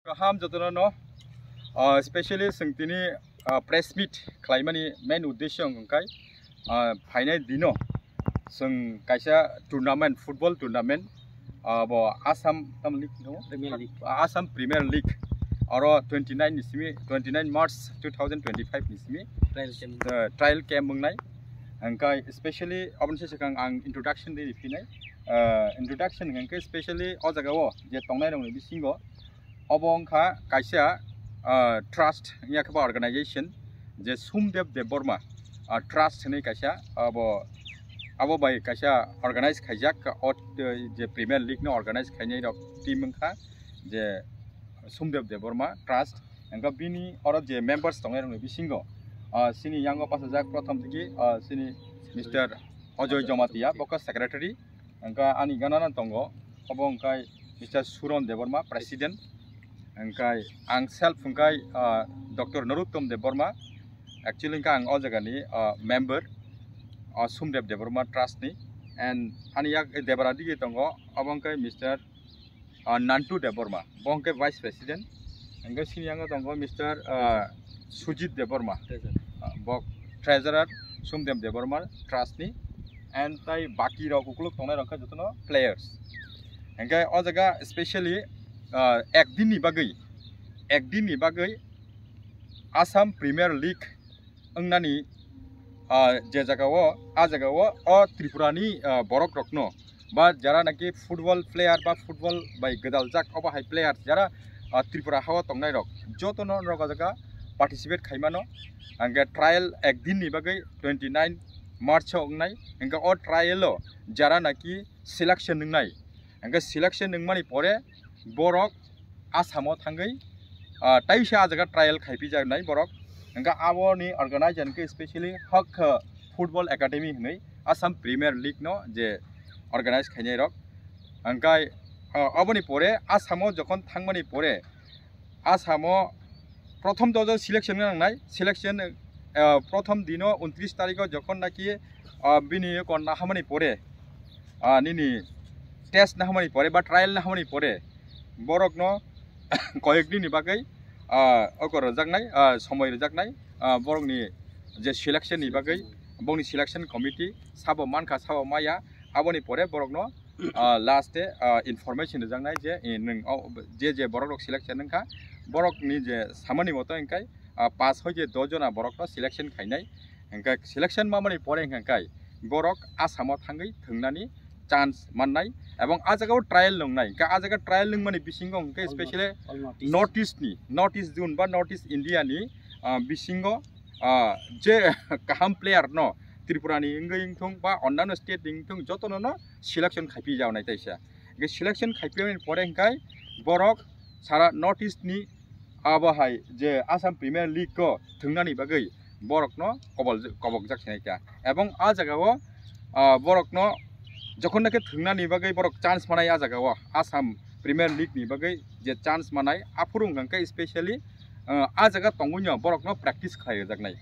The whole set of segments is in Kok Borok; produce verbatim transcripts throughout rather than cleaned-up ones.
Kaham jotono no, ah, specially chwng tini, ah, press meet khlaimani main uddesho wngkha, ah, phainai dino chwng kaisa tournament, football tournament, ah, bo Assam Tam League no? Premier League. Assam Premier League. Aro twenty nine ni simi, twenty nine March two thousand twenty five ni simi, trial camp, ah, trial camp wngnai. Hwnkhe specially aboni se swkang ang introduction di phinai. Ah, introduction hwnkhe specially o jaga o je tongnai rokni bisingo obo wngkha kaisa, ah, trust wngya khe ba organization je Sumdev Debbarma, ah, trust hinwi kaisa abo, abo bai kaisa organize khaijak o, eh, je Premier League no organize khainai rok team wngkha je Sumdev Debbarma trust. Hwnkhe bini oro je members tongnai rokni bisingo, ah, chini yango pasajak prothom thiki, ah, chini Mister Ajoy Jamatia, bokha secretary. Hwnkhe ani ganana tongo, obo wngkha Mister Suron Debbarma, president. Hwnkhe ang self hwnkhe, ah, Doctor Naruttom Debbarma, actually hwnkhe ang o jagani, ah, member, ah, Sumdev Debbarma trust ni. And ani yak Debara digi tongo, obo wngkha Mister ah, Nantu Debbarma, bo hwnkhe vice president. Hwnkhe sini yango tongo Mister, ah, Sujit Debbarma, treasurer. Ah, bo treasurer, Sumdev Debbarma trust ni. And tai baki rok ukuluk tongnai rok khe jotono players. Hwnkhe o jaga specially, ah, ek din ni bagwi, ek din ni bagwi Assam Premier League wngnani, ah, je jaga o, a jaga o, o Tripura ni, ah, borok rokno ba jara naki football player ba football bai gwdaljak obo hai player jara, ah, Tripura ha o tongnai rok jotono norok o jaga participate khai mano. Hwnkhe trial ek din ni bagwi twenty nine March o wngnai. Hwnkhe o trial o jara naki selection wngnai, hwnkhe selection wngmani pore borok Assam o thangwi, ah, taisa a jaga trial khaipijaknai borok. Hwnkhe aboni organizer hwnkhe specially hak, ah, Football Academy hinwi Assam Premier League no je organize khainai rok. Hwnkhe, ah, aboni pore Assam o jokhon thangmani pore Assam o prothom to selection wngna nangnai, selection, ah, prothom dino untris tarikh o jokhon naki, ah, bini kon nahamani pore, ah, nini test nahamani pore ba trial nahamani pore borokno koyek din ni bagwi, ah, oko rwjaknai, ah, somoi rwjaknai, ah, borokni je selection ni bagwi, bongni selection committee sabo mankha sabo maya, aboni pore borokno, ah, last e, ah, information rwjaknai je, eh, nwng o, je je borok rok selection wngkha, borokni je samani moto hwnkhe, ah, pass hoi je dos jona borokno selection khainai. Hwnkhe selection mamani pore hwnkhe borok Assam o thangwi thwngnani chance mannai, ebong a jaga o trial nwngnai. Hwnkhe a jaga trial nungmani bisingo hwnkhe specially North East ni, North East zone ba North East India ni, ah, bisingo, ah, je kaham player no Tripura ni wngwi wngthung ba onnano state ni wngthung jotono no selection khaipi jaonai taisa. Hwnkhe selection khaipiyani pore hwnkhe borok sara North East ni abo hai je Assam Premier League o thwngnani bagwi borokno kobol-, kobokjak sinai kha. Ebong a jaga o, ah, borokno jokhon naki thwngnani bagwi borok chance manai a jaga o Assam Premier League ni bagwi je chance manai aphuru hwnkhe specially, ah, a jaga tongwino borokno practice khlai rwjaknai.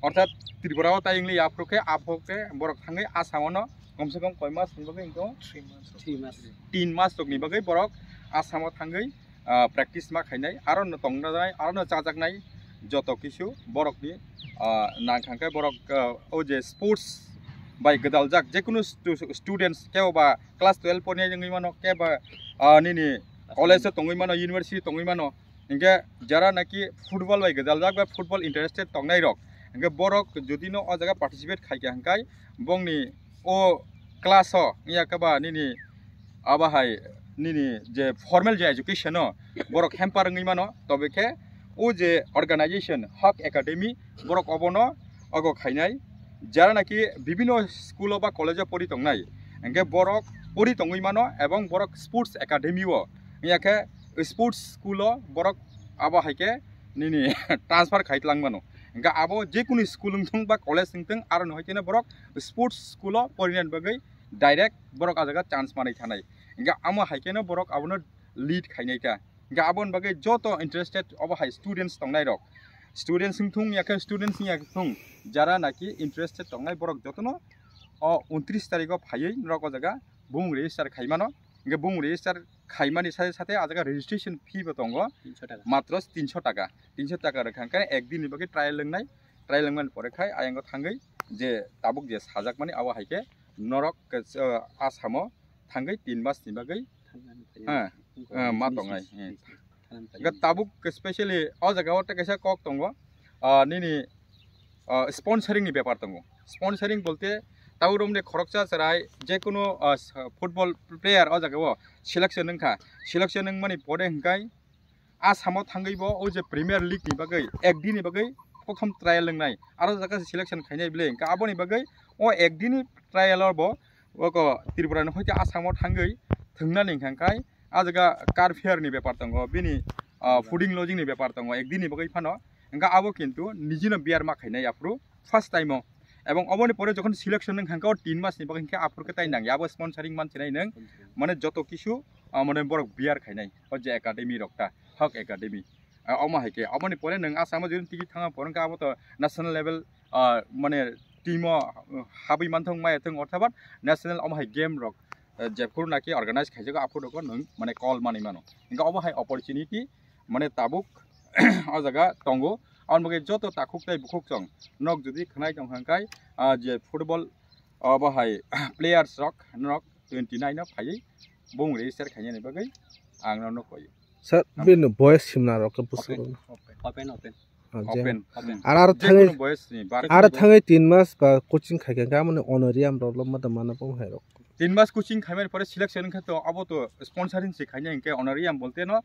Orthat Tripura o tai wngli aphuru khe aphuru khe borok thangwi Assam o no kom se kom koi mas ni bagwi wngkho? Three months. Three months. Tin mas rokni bagwi borok Assam o thangwi, ah, practice ma khainai, aro no tongna nai, aro no chajaknai joto kisu borokni, ah, nang kha khe borok, ah, o je sports bai gwdaljak jekunu stu-, students kebo ba class twelve pornai wngwi mano, kebo, ah, nini college o tongwi mano, university tongwi mano, hwnkhe jara naki football bai gwdaljak ba football interested tongnai rok, hwnkhe borok jodi no o jaga participate khai kha hwnkhe bongni o class o wngya khe ba nini abo hai nini je formal je education o borok hamper wngwi mano, tobe khe o je organization Hak Academy borok obono ogo khainai, jara naki bibino school o ba college o pori tongnai, hwnkhe borok pori tongwi mano ebong borok sports academy o wngya khe sports school o borok abo hai khe nini transfer khai tlang mano. Hwnkhe abo jekunu school wngthung ba college wngthung, aro no hai kheno borok sports school o porinani bagwi direct borok a jaga chance manwi thanai. Hwnkhe amo hai kheno borok abono lead khainai kha. Hwnkhe aboni bagwi joto interested obo hai students tongnai rok, students wngthung ya khe students wngya thung, jara naki interested tongnai borok jotono o untris tarikh o phaiwi norok o jaga bumung register khai mano. Hingke bung register khaimani sate sate a jaga registration fee bo tongo, tinsho taka. Matro tinsho taka. Tinsho taka rwkha hingke ek din ni bagwi trial wngnai, trial wngmani pore khai ayang o thangwi je tabuk je sajakmani abo hai khe norok, eh, Asamo thangwi tin mas ni bagwi, eh, eh, ma tongnai. Eh. Hingke tabuk specially o jaga o tei kaisa kok tongo, ah, nini, ah, sponsoring ni bepar tongo. Sponsoring bolte tabuk romde khoroksa cherai jekunu, ah, football player o jaga o selection wngkha, selection wngmani pore hingkai Asamo thangwi bo o je Premier League ni bagwi ek din ni bagwi prothom trial wngnai, aro jaga se selection khainai bile hingka aboni bagwi o ek din ni trial o bo oko Tripura ni hoite Asamo thangwi thwngnani hingka kai a jaga car fare ni bepar tongo, bini, ah, fooding lodging ni bepar tongo ek din ni bagwi phano, hingka abo kintu nijino bear ma khainai aphuru first time o. Ebong oboni pore jokhon selection wngkha hingka o tin mas ni bagwi hingke aphuru khe tai nangya abo sponsoring mansinai nwng, mane joto kisu, ah, mane borok bear khainai o je academy rok ta. Hok Academy. Ah, omo hai khe, aboni pore nwng Asamo jodi tigi thangma pore hwnkhe abo to national level, ah, mane team o, uh, habwi manthung maya thung orthabat national omo hai game rok, uh, jephuru naki organize khaijago aphuru rokno nwng mane call manwi mano. Hingke obo hai opportunity mane tabuk o jaga tongo. Aboni bagwi joto takhuk tei bukhuk chwng nok jodi khwnai tongkha hwnkhe, ah, je football obo hai players rok nok twenty nine o phaiwi bung register khainani bagwi ang no nukoi. Sir, bini boyes simna rok khe bwswk rok. Open, open. Ah, je. Open. Open. Ar, ar thangwi, jekunu boyes ni bar ar thangwi tin mas ba coaching khai khe, gamani honorarium rok lobma da mana bong hai rok. Tin mas coaching khaimani pore selection wngkha to abo to sponsoring se khaina hingke honorarium bolte no,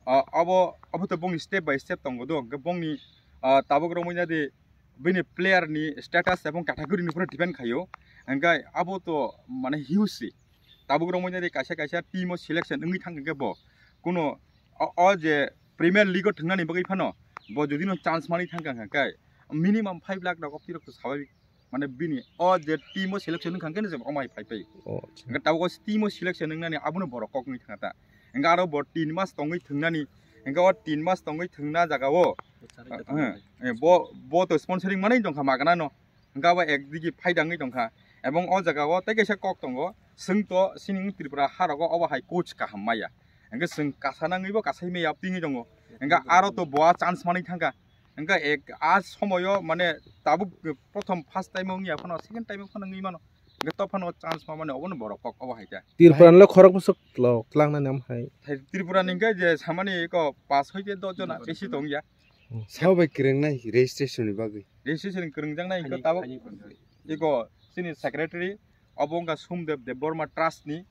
ah, abo, abo to bung step by step tongo do, hingke bongni, ah, tabuk romwi nadi bini player ni status ebong category ni upore depend khaio. Hingke abo to mane huge se. Tabuk romwi nadi kaisa kaisa team o selection wngwi thangkha hingke bo kuno o, o je Premier League o thwngnani bagwi phano bo jodi no chance manwi thangkha hingke minimum five lakh rok obti rok to swababik, mane bini o je team o selection wngkha hingke no je omo hai phai phai. Oh, acha. Hingke tabuk o team o selection wngnani abono borok kok wngwi thangkha ta. Hingke aro bo tin mas tongwi thwngnani, hingke o tin mas tongwi thwngna jaga o, eh, eh, bo, bo to sponsoring manwi tongkha magana no. Hingke abo ekdigi phaida wngwi tongkha. Ebong o jaga o tei kaisa kok tongo, chwng to sining Tripura ha rogo obo hai coach kaham maya. Hingke chwng kasa nangwi bo kasai maya twi wngwi tongo. Hingke aro to bo a chance manwi thangkha. Hingke ek a somoyo mane tabuk prothom first time wngya phano second time phano wngwi mano. Hingke to phano chance ma mane obono borok kok obo hai khe. Tripura ni le khorok bwswk lo twlang nani am hai. Hai Tripura ni hingke je samani eko pash hoite dos jona besi tongya. Sabo bai kwrwng nai registration ni bagwi. Registration kwrwng jang nai hingke tabuk eko chini secretary obo wngkha Sumdev Debbarma Trust ni,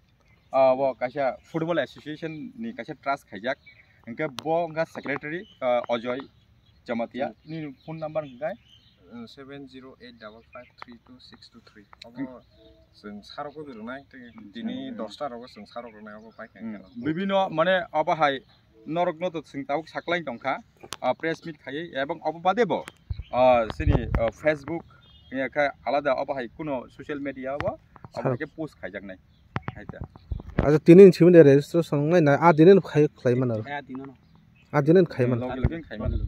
ah, bo kaisa football association ni kaisa trust khaijak. Hingke bo wngkha secretary, ah, Ajoy Jamatia. Nini phone number hingkhe? Seven zero eight double five three two six two three. Obo chwng sarok bo rwnai, tei tini dosta rogo chwng sarok rwnai, obo pai khe. Hmm. Bibino mane obo hai norokno to chwng tabuk saklai tongkha, ah, press meet khaiwi, ebong obo bade bo, ah, chini, ah, Facebook, ya khe alada obo hai kuno social media o obo hai khe post khaijaknai. Hai ta. Acha, tini ni simi de registration nai na, a dini no khai, khlai mano. A dini no. A dini no khai mano. Logi logi khai mano.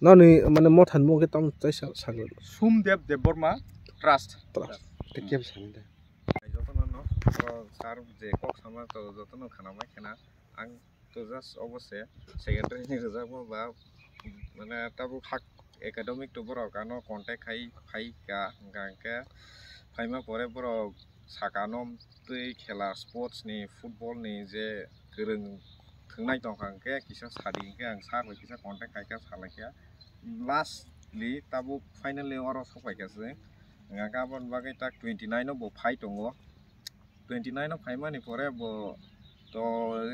Noni mane mothan mung khe tamo chaisa sagwi. Sumdev Debbarma Trust. Trust. Te kebo sani de. Jotono no, o sir je kok sama to jotono khana mai khena. Ang to just obo se secretary ni rwjakma ba, mane tabuk hak academic to borok ano contact khai phai ka, hingka hingke phaima pore borok saka no twi khela sports ni, football ni je kwrwng thwngnai tongkha hingke kisa sadi hingke ang sir bai kisa contact khai kha, salai kha. Lastly tabuk finally oro sok pai kha se. Hingka aboni bagwi tak twenty nine o bo phai tongo. Twenty nine o phaimani pore bo to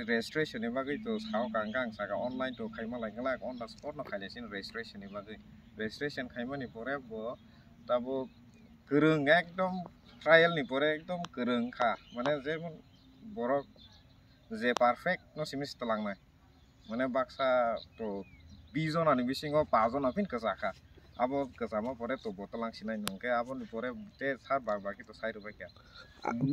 registration ni bagwi to sao kang kang saka online to khaima lai glak, on the spot no khailai sini registration ni bagwi. Registration khaimani pore bo tabuk kwrwng ekdom trial ni pore ekdom kwrwng kha, mane jemon borok je perfect no simi se twlangnai. Mane baksa to bish jona ni bisingo pash jona phin kwchakha. Abo kwchama pore to bo twlang sinai nung khe aboni pore te sir bak bak khe to sai rwbai kha.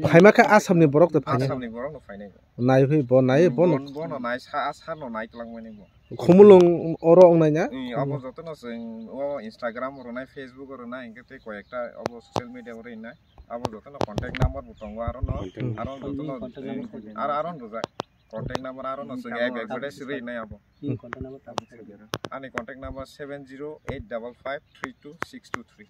Phaima khe Assam ni borok to phainai. Assam ni borok no phainai. Nai phai bo nai bo no. Bo no nai sa, a sir no nai twlang mani bo. Khumulung oro ong nai na? Abo joto no chwng o Instagram o rwnai, Facebook o rwnai, hingke tei koi ekta obo social media o rwnai. Abo jotono contact number bo tongo, aro no, contact aro jotono, contact number, aro, aro rwjak. Contact number aro no, hmm, swng abo advertise ri nai abo. Hmm, contact number. Ani contact number seven zero eight double five three two six two three.